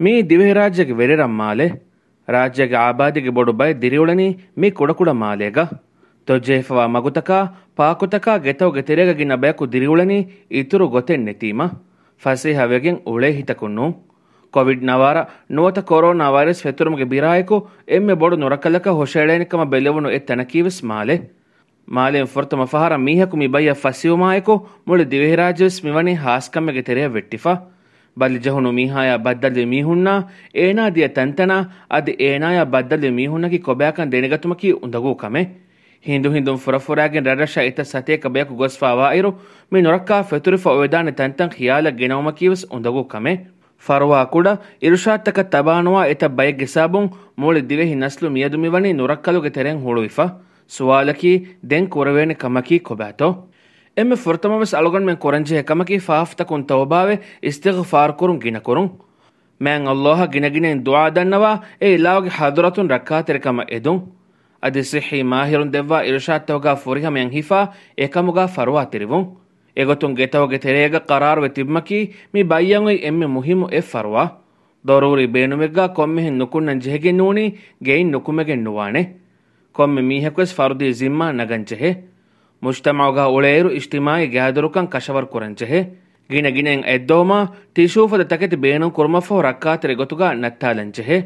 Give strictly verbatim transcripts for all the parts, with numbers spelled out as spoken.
މިއީ ދިވެހިރާއްޖޭގެ ވެރިރަށް މާލެ. ރާއްޖޭގެ އާބާދީގެ ބޮޑު ބައެއް ދިރިއުޅެނީ މި ކުޑަކުޑަ މާލޭގަ. ތޮއްޖެހިފަވާ މަގުތަކާ، ޕާކުތަކާ، ގެތަކުގެ ތެރޭގަ ގިނަ ބަޔަކު ދިރިއުޅެނީ އިތުރު ގޮތެއް ނެތީމަ. ފަސޭހަވެގެން އުޅޭ ހިތަކުން ނޫން. ކޮވިޑް ނަވާރަ ނުވަތަ ކޮރޯނާ ވައިރަސް ފެތުރުމުގެ ބިރާއެކު އެންމެ ބޮޑު ނުރައްކަލަކަށް ހުށައެޅޭނެ ކަމަށް ބެލެވުނު އެއް ތަނަކީވެސް މާލެ. މާލެއިން ފުރަތަމަ ފަހަރަށް މީހަކު މި ބައްޔަށް ފަސްވުމާއެކު، މުޅި ދިވެހިރާއްޖެވެސް މިވަނީ ހާސްކަމެއްގެ ތެރެއަށް ވެއްޓިފަ. ބަލިޖެހުނު މީހާޔާ ބައްދަލުވި މީހުންނާ، އޭނާ ދިޔަ ތަންތަނާ، އަދި އޭނާޔާ ބައްދަލުވި މީހުންނަކީ ކޮބާކަން ދެނެގަތުމަކީ އުނދަގޫ ކަމެއް. ހިނދު ހިނދުން ފުރަފުރާގެން ރަށްރަށާ އެތައް ސަތޭކަ ބަޔަކު ގޮސްފާވާއިރު، މި ނުރައްކާ ފެތުރިފަ އޮވެދާނެ ތަންތަން ޚިޔާލަށް ގެނައުމަކީވެސް އުނދަގޫ ކަމެއް. ފަރުވާ ކުޑަ އިރުޝާދުތަކަށް ތަބާނުވާ އެތައް ބައެއްގެ ސަބަބުން މުޅި ދިވެހި ނަސްލު މިއަދު މިވަނީ ނުރައްކަލުގެ ތެރެއިން ހުޅުވިފަ. ސުވާލަކީ، ދެން ކުރެވޭނެ ކަމަކީ ކޮބާތޯ؟ އެންމެ ފުރަތަމަވެސް އަޅުގަނޑުމެން ކުރަންޖެހޭ ކަމަކީ ފާފަތަކުން ތައުބާވެ އިސްތިޣުފާރު ކުރުން ގިނަކުރުން. މާތް ﷲ އަށް ގިނަގިނައިން ދުޢާ ދަންނަވާ އެ އިލާހުގެ ޙަޟްރަތުން ރައްކާތެރިކަމަށް އެދުން. އަދި ޞިއްޙީ މާހިރުން ދެއްވާ އިރުޝާދުތަކުގާ ފުރިހަމަޔަށް ހިފާ އެކަމުގާ ފަރުވާތެރިވުން. އެގޮތުން ގެތަކުގެ ތެރޭގަ ޤަރާރުވެ ތިބުމަކީ މި ބައްޔަށް އޮތް އެންމެ މުހިއްމު އެއް ފަރުވާ. ޟަރޫރީ ބޭނުމެއްގާ ކޮންމެހެން ނުކުންނަން ޖެހިގެން ނޫނީ ގެއިން ނުކުމެގެން ނުވާނެ. ކޮންމެ މީހަކުވެސް ފަރުދީ ޒިންމާ ނަގަން ޖެހޭ. މުޖްތަމަޢުގާ އުޅޭއިރު އިޖްތިމާޢީ ގާތްގަނޑުތަކަށް ކަށަވަރު ކުރަން ޖެހޭ. ގިނަ ގިނައިން އަތްދޮވުމާ، ޓިޝޫ ފަދަ ތަކެތި ބޭނުން ކުރުމަށްފަހު ރައްކާތެރި ގޮތުގާ ނައްތާލަން ޖެހޭ.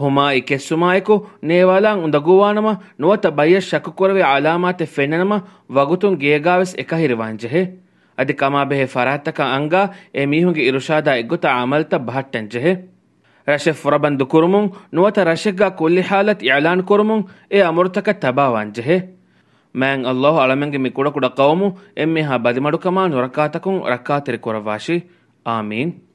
ހުމާއި ކެއްސުމާއެކު ނޭވާލާން އުނދަގޫވާނަމަ، ނުވަތަ ބައްޔަށް ޝައްކު ކުރެވޭ އަލާމާތެއް ފެންނަނަމަ، ވަގުތުން ގޭގާވެސް އެކަހެރިވާން ޖެހޭ. އަދި ކަމާބެހޭ ފަރާތްތަކަށް އަންގާ އެ މީހުންގެ އިރުޝާދާ އެއްގޮތަށް އަމަލުތައް ބަހައްޓަން ޖެހޭ. ރަށެއް ފުރަބަންދު ކުރުމުން ނުވަތަ ރަށެއްގާ ކުއްލި ޙާލަތު އިޢުލާން ކުރުމުން އެ އަމުރުތަކަށް ތަބާވާން ޖެހޭ. މާތް ﷲ އަޅަމެންގެ މި ކުޑަކުޑަ ޤައުމު އެންމެހާ ބަލިމަޑުކަމާ ނުރައްކާތަކުން ރައްކާތެރި ކުރައްވާށި. އާމީން.